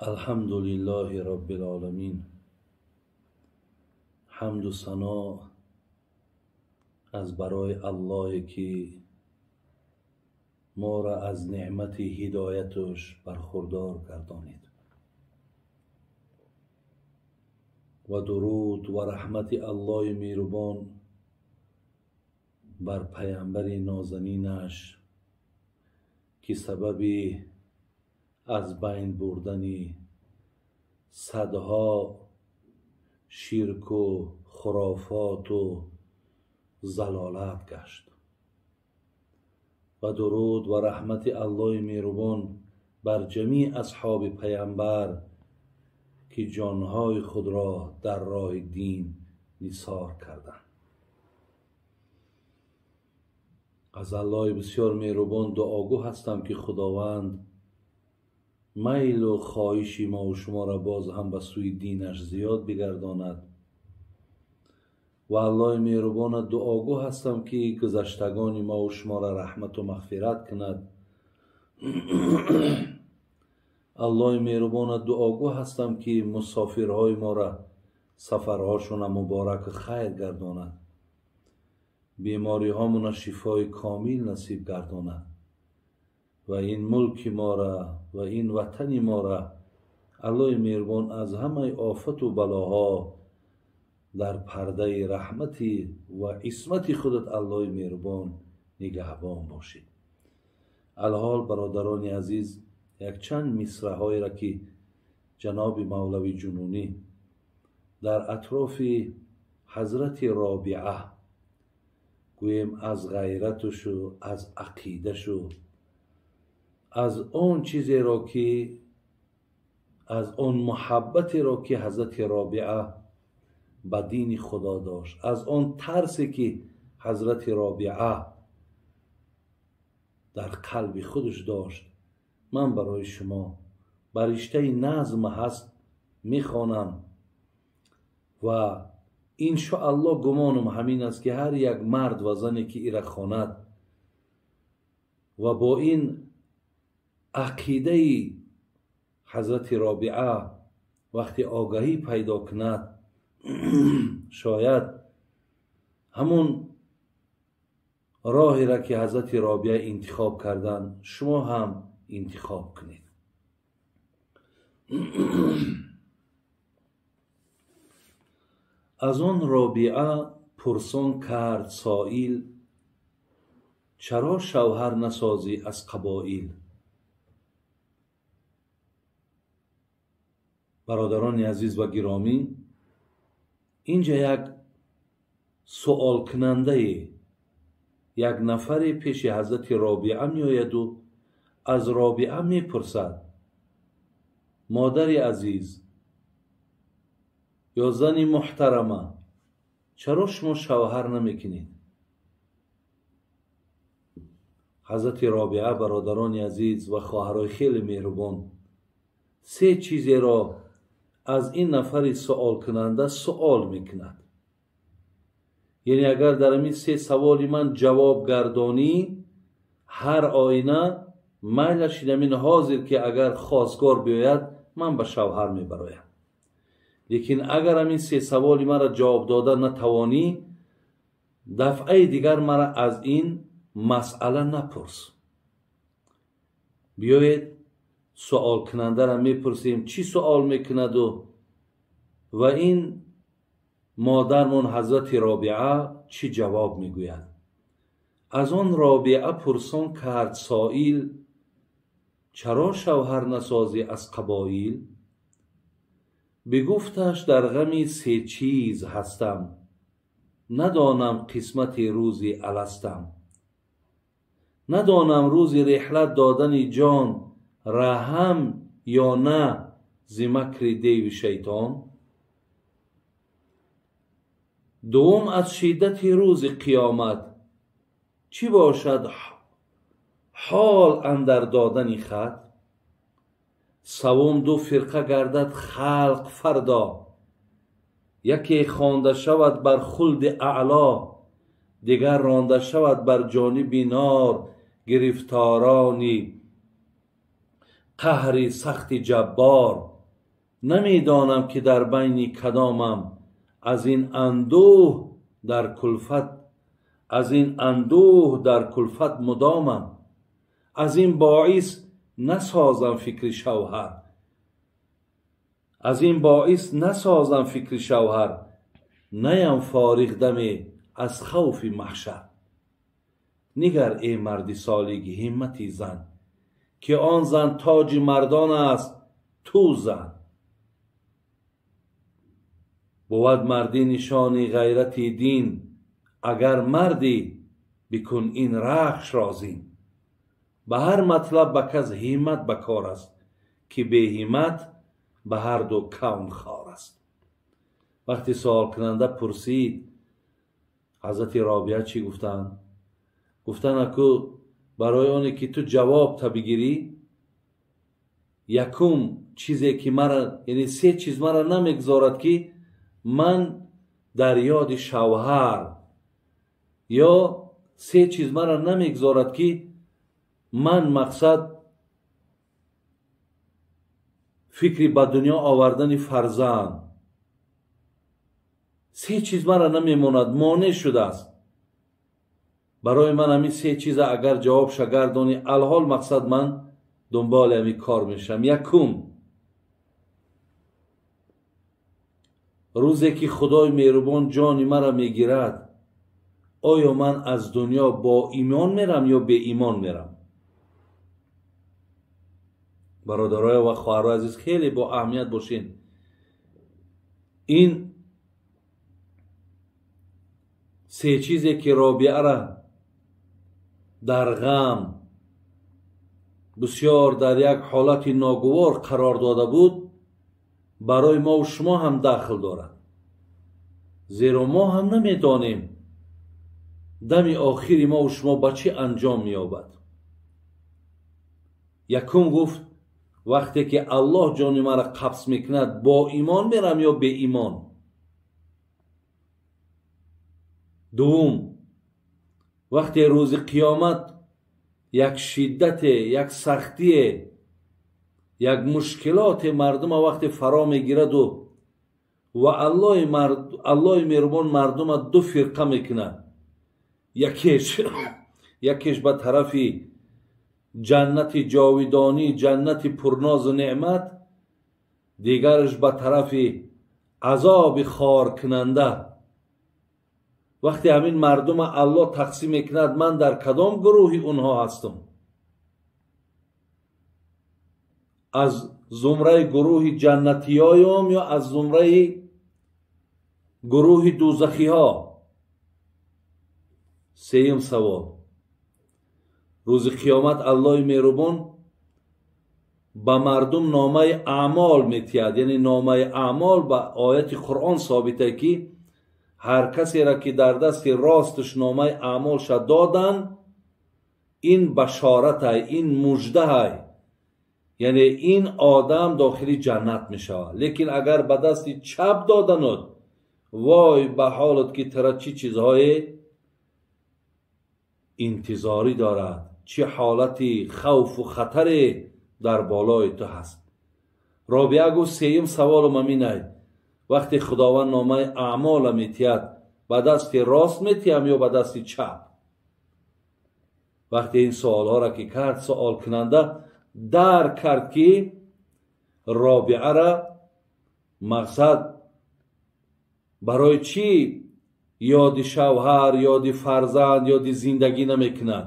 الحمد لله رب العالمین. حمد و ثنا از برای الله که ما را از نعمت هدایتش برخوردار گردانید و درود و رحمت الله مهربان بر پیامبر نازنینش که سبب از بین بردن صدها شرک و خرافات و ضلالت گشت و درود و رحمت الله مهربان بر جمیع اصحاب پیامبر که جانهای خود را در راه دین نثار کردند. از الله بسیار مهربان دعاگو هستم که خداوند میل و خواهش ما و شما را باز هم به سوی دینش زیاد بگرداند و الله مهربان دعاگو هستم که گذشتگان ما و شما را رحمت و مغفرت کند. الله مهربان دعاگو هستم که مسافرهای ما را سفرهاشون مبارک خیر گرداند، بیماری هامون شفای کامل نصیب گرداند و این ملک ما را و این وطن ما را الله مهربان از همه آفت و بلاها در پرده رحمتی و عصمت خودت الله مهربان نگهبان باشید. الحال برادران عزیز، یک چند مصرع هایی را که جناب مولوی جنونی در اطراف حضرت رابعه گوییم از غیرتش و از عقیدش و از آن چیزی را که از آن محبتی را که حضرت رابعه به دین خدا داشت، از آن ترسی که حضرت رابعه در قلب خودش داشت، من برای شما بر رشته نظم هست میخوانم و انشاءالله گمانم همین است که هر یک مرد و زنی که ایره خواند و با این عقیده حضرت رابعه وقتی آگاهی پیدا کند، شاید همون راهی را که حضرت رابعه انتخاب کردن شما هم انتخاب کنید. از آن رابعه پرسان کرد سائل، چرا شوهر نسازی از قبایل؟ برادران عزیز و گرامی، اینجا یک سوال کننده، یک نفر پیش حضرت رابعه می آید و از رابعه می پرسد مادر عزیز یا زن محترمه، چرا شما شوهر نمیکنید؟ حضرت رابعه برادران عزیز و خواهرای خیلی مهربان، سه چیزی را از این نفر سوال کننده سوال میکند. یعنی اگر در این سه سوال من جواب گردانی، هر آینه میلش این حاضر که اگر خواستگار بیاید من به شوهر میبرایم، لیکن اگر این سه سوال مرا جواب داده نتوانی، دفعه دیگر مرا از این مسئله نپرس. بیایید سوال کننده را میپرسیم چی سوال میکند و این مادرمون حضرت رابعه چی جواب میگوید. از آن رابعه پرسان کرد سائل، چرا شوهر نسازی از قبایل؟ بگفتش در غم سه چیز هستم، ندانم قسمت روزی الستم، ندانم روزی رحلت دادن جان رحم یا نه ز مکر دیو شیطان. دوم از شدت روز قیامت چی باشد حال اندر دادن خط. سوم دو فرقه گردد خلق فردا، یکی خوانده شود بر خلد اعلا، دیگر رانده شود بر جانب نار. گرفتارانی қаҳри сахти ҷаббор. Намедонам ки дар байни кадомам, аз ин андӯҳ дар кулфат, аз ин андӯҳ дар кулфат мудомам. Аз ин боис насозам фикри шавҳар, аз ин боис насозам фикри шавҳар, наям фориғ даме аз хавфи маҳшар. Нигар эй марди солик ҳиммати зан, ки он зан тоҷи мардон аст, ту зан. Бувад мардӣ нишони ғайрати дин, агар мардӣ бикун ин рахшро зин. Ба ҳар матлаб ба кас ҳиммат ба кор аст, ки беҳиммат ба ҳар ду кавн хор аст. Вақте суолкунанда пурсид, ҳазрати Робиа чӣ гуфтанд? Гуфтанд, аку барои оне ки ту ҷавоб та бигирӣ, якум чизе ки мара, яъне се чиз мара намегузорад ки ман дар ёди шавҳар, ё се чиз мара намегузорад ки ман мақсад фикри ба дунё овардани фарзанд. Се чиз мара намемонад, монеъ шудааст. Барои ман ҳамин се чиза агар ҷавобша гардонӣ, алҳол мақсад ман дунболи ҳамин кор мешавам. Якум, рӯзе ки Худои меҳрубон ҷони мара мегирад, оё ман аз дунё бо имон мерам ё беимон мерам? Бародароя ва хоҳарои азиз, хеле бо аҳамият бошед. Ин се чизе ки Робиара дар ғам бисёр дар як ҳолати ногувор қарор дода буд, барои мову шумо ҳам дахл дорад. Зеро мо ҳам намедонем дами охири мову шумо ба чӣ анҷом меёбад. Якум гуфт, вақте ки Аллоҳ ҷони маро қабз мекунад, бо имон мерам ё беимон? Дуввум, вақте рӯзи қиёмат як шиддате, як сахтие, як мушкилоте мардума вақте фаро мегираду ва Аллоҳи меҳрубон мардума ду фирқа мекунад, якеш ба тарафи ҷаннати ҷовидонӣ, ҷаннати пурнозу неъмат, дигараш ба тарафи азоби хоркунанда. Вақте ҳамин мардума Аллоҳ тақсим мекунад, ман дар кадом гурӯҳи онҳо ҳастам? Аз зумраи гурӯҳи ҷаннатиёём ё аз зумраи гурӯҳи дӯзахиҳо? Сеюм савол, рӯзи қиёмат Аллоҳи меҳрубон ба мардум номаи аъмол метиҳад, яъне номаи аъмол ба ояти Қуръон собита ки ҳар касеро ки дар дасти росташ номаи аъмолша доданд, ин башоратай, ин муждаҳай, яъне ин одам дохили ҷаннат мешавад. Лекин агар ба дасти чап додануд, вой ба ҳолат ки тара чӣ чизҳое интизорӣ дорад, чӣ ҳолати хавфу хатаре дар болои ту ҳаст. Робиа гуфт, сеюм саволум ҳаминай, вақте Худованд номаи аъмола метиҳад, ба дасти рост метиҳам ё ба дасти чап? Вақте ин суолҳоро ки кард, суолкунанда дарк кард ки Робиара мақсад барои чӣ ёди шавҳар, ёди фарзанд, ёди зиндагӣ намекунад.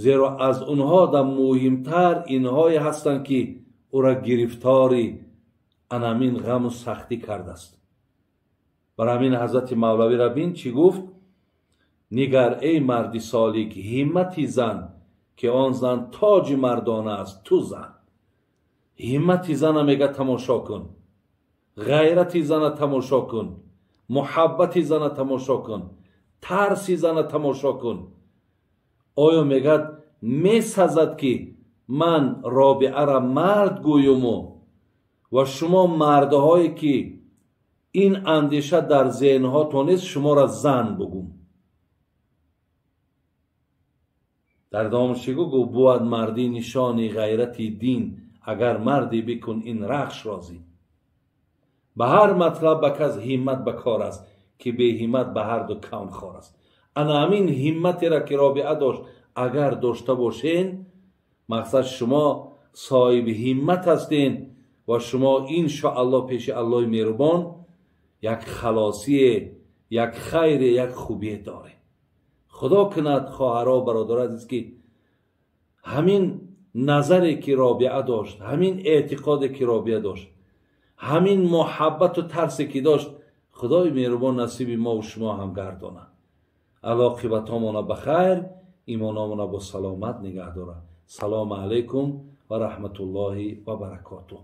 Зеро аз онҳо да муҳимтар инҳое ҳастанд ки ӯра гирифтори анамин ғаму сахтӣ кардааст. Барои ҳамин ҳазрати Мавлавӣ рабин чӣ гуфт? Нигар эй марди солик ҳиммати зан, ки он зан тоҷи мардона аст, ту зан. Ҳиммати зана мега тамошо кун, ғайрати зана тамошо кун, муҳаббати зана тамошо кун, тарси зана тамошо кун. Оё мегӯяд месазад ки ман Робиара мард гӯюму ва шумо мардҳое ки ин андеша дар зеҳнҳотон нест, шуморо зан бугум. Дар давом чӣ гуфт? Бувад мардӣ нишони ғайрати дин, агар мардӣ бикун ин рахш розӣ. Ба ҳар матлаб ба кас ҳиммат ба кор аст, ки беҳиммат ба ҳар ду кавн хор аст. Ана ҳамин ҳимматеро ки Робиа дошт, агар дошта бошен, мақсад шумо соҳиби ҳиммат ҳастен ва шумо иншоаллоҳ пеши Аллоҳи меҳрубон як халосие, як хайре, як хубие дорем. Худо кунад, хоҳаро, бародаро азиз, ки ҳамин назаре ки Робиа дошт, ҳамин эътиқоде ки Робиа дошт, ҳамин муҳаббату тарсе ки дошт, Худои меҳрубон насиби мо шумо ҳам гардонад. Аллоҳ оқибатҳомона ба хайр, имономона бо саломат нигаҳ дорад. Салому алайкум ва раҳматуллоҳи ва баракотуҳ.